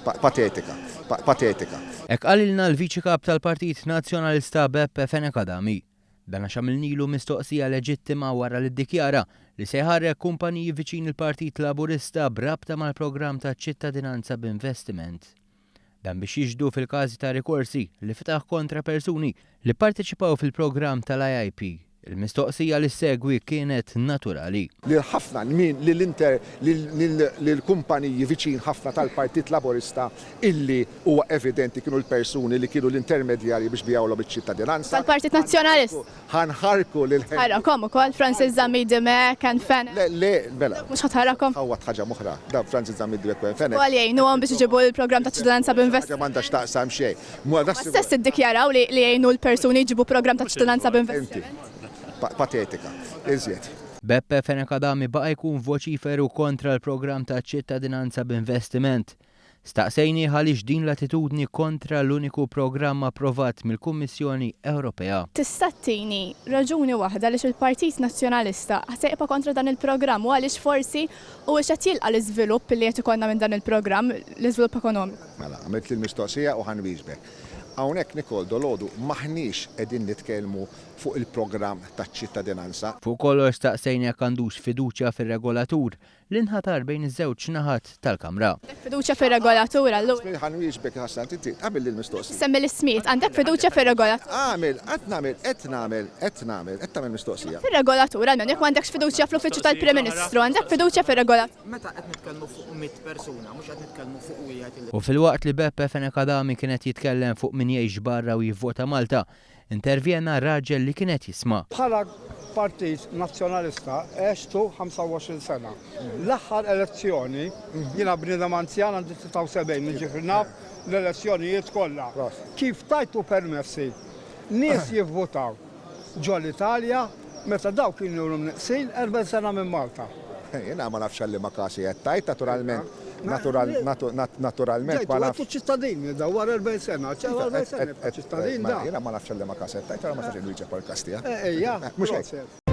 Patetika. Patetika. Hekk qalilna l-Viċi Kap tal-Partit Nazzjonalista Beppe Fenech Adami. Dan għax għamilnilu mistoqsija leġittima wara li ddikjara li se jħarrek kumpaniji viċin il-Partit Laburista b'rabta mal-programm ta' ċittadinanza b'investiment. Dan biex jixhdu fil-każi ta' rikorsi li fetaħ kontra persuni li pparteċipaw fil-programm tal-IIP. Il-mistoqsija li ssegwi kienet naturali. Lil ħafna, min, lil inter, lil kumpaniji viċin ħafna tal-Partit Laburista illi huwa evidenti kienu l-persuni li kienu l-intermedjarji biex biegħulhom iċ-ċittadinanza. Tal-Partit Nazzjonalista. Ħa nħarrku lil Henry. Tħarrakhom ukoll, Francis Zammit Dimech, Ken Fenech. Le, le, mela. Dawk mhux ħa tħarrakhom? Ħawwadt ħaġa m'oħra. Dawk Francis Zammit Dimech u Ken Fenech. Ukoll jgħinuhom biex iġibu l-programm ta' ċittadinanza b'investiment. Ħaġa m'għandha x'taqsam xejn. Huma stess iddikjaraw li jgħinu l-persuni jġibu programm ta' ċittadinanza b'investiment. Patetika. Iżjed. Beppe Fenech Adami baqa' jkun voċiferu kontra l-programm ta' ċittadinanza b'investiment. Staqsejnih għaliex din l-attitudni kontra l-uniku programm approvat mill-Kummissjoni Ewropea. Tista' ttini raġuni waħda għaliex il-Partit Nazzjonalista se jibqa' kontra dan il-programm u għaliex forsi huwiex qed jilqa' l-iżvilupp li qed ikollna minn dan il-programm, l-iżvilupp ekonomiku? Mela, għamiltli l-mistoqsija u ħa nwieġbek. Hawnhekk, Nicole, dolodu m'aħniex qegħdin nitkellmu fuq il-programm taċ-ċittadinanza. Fuq kollox staqsejna jekk għandux fiduċja fir-regolatur li nħatar bejn iż-żewġ naħat tal-Kamra. Għandek fiduċja fir-regolatur allura? Ħa nwieġbek Hassan, inti għamilli l-mistoqsija. Semmi l-ismijiet, għandek fiduċja fir-regolatur? Għamil, qed nagħmel, qed nagħmel, qed nagħmel, qed tagħmel mistoqsija. Fir-regolatur almenu, jekk m'għandekx fiduċja fl-Uffiċċju tal-Prim Ministru, għandek fiduċja fir-regolatur? Meta qed nitkellmu fuq persuna, mhux qed nitkellmu fuq wieħed li. U filwaqt li Beppe Fenech Adami kien qed jitkellem fuq min jgħix barra u jivvota Malta, intervjena raġel li kien qed jisma'. Bħala Partit Nazzjonalista għextu 25 sena. L-aħħar elezzjoni, jiena bniedem anzjan għandi 73, jiġifieri naf l-elezzjonijiet kollha. Kif tajtu permessi nies jivvutaw ġo l-Italja meta dawk kienu ilhom neqsin 40 sena minn Malta. Jiena ma nafx għal liema każ qiegħed tgħid, naturalment, naturalment ma nafx. Ġejtu ċittadini daw wara 40 sena, wara 40 sena jibqa' ċittadin da. Jiena ma nafx għal liema każ qed tgħid, allura ma nistax inwieġeb għall-każ tiegħek. Ejja, Mhux hekk.